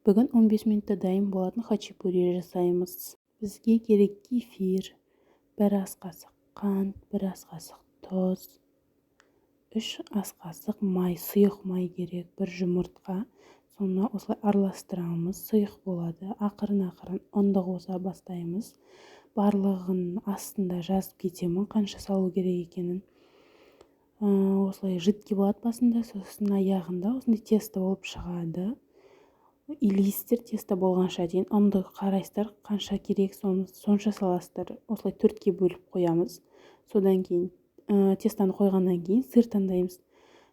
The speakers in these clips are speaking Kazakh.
Бүгін 15 минутта дайын болатын хачапури жасаймыз. Бізге керек: кефир, 1 ас қасық қант, 1 ас қасық тұз, 3 ас қасық май, сұйық май керек, бір жұмыртқа. Соны осылай араластырамыз, сұйық болады. Ақырын ақырын ұнды қоса бастаймыз. Барлығын астында жазып кетемін, қанша салу керек екенін. Осылай жидкий болады басында, сосын аяғында осындай тесто болып шығады. Илейсіздер тесто болғанша дейін. Ұнды қарайсыздар, қанша керек, соны сонша саласыздар. Осылай төртке бөліп қоямыз. Содан кейін тестоны қойғаннан кейін сыр таңдаймыз.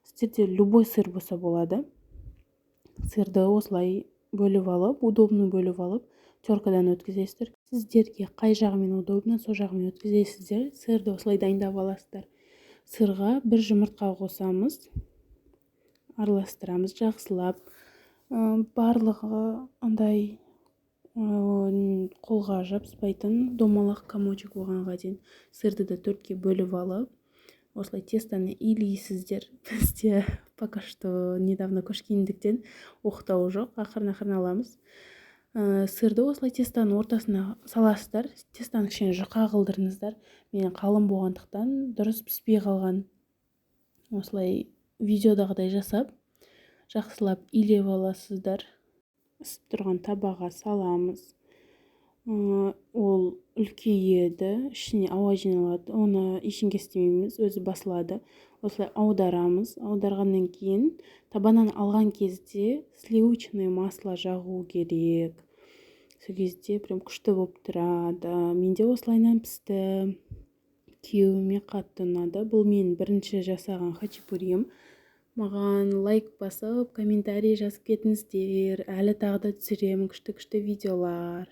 Сіздерде любой сыр болса болады. Сырды осылай бөліп алып, удобно бөліп алып, теркадан өткізесіздер. Сіздерге қай жағымен удобно, сол жағымен өткізесіздер. Сырды осылай дайындап аласыздар. Сырға бір жұмыртқа қосамыз, араластырамыз жақсылап. Барлығы андай қолға жабыспайтын домалақ комочек болғанға дейін. Сырды да төртке бөліп алып, осылай тестоны илейсіздер. Бізде пока что недавно көшкендіктен оқтау жоқ, ақырын ақырын аламыз. Сырды осылай тестоның ортасына саласыздар. Тестоны кішкене жұқа қылдырыңыздар, мен қалың болғандықтан дұрыс піспей қалған. Осылай видеодағыдай жасап, жақсылап илеп аласыздар. Ысып тұрған табаға саламыз. Ол үлкейеді, ішіне ауа жиналады. Оны ештеңе істемейміз, өзі басылады. Осылай аударамыз. Аударғаннан кейін табаннан алған кезде сливочное масло жағу керек. Сол кезде прям күшті болып тұрады. Менде осылайынан пісті. Күйеуіме қатты ұнады. Бұл менің бірінші жасаған хачапуриім. Маған лайк басып, комментарий жазып кетіңіздер. Әлі тағы да түсіремін күшті күшті видеолар.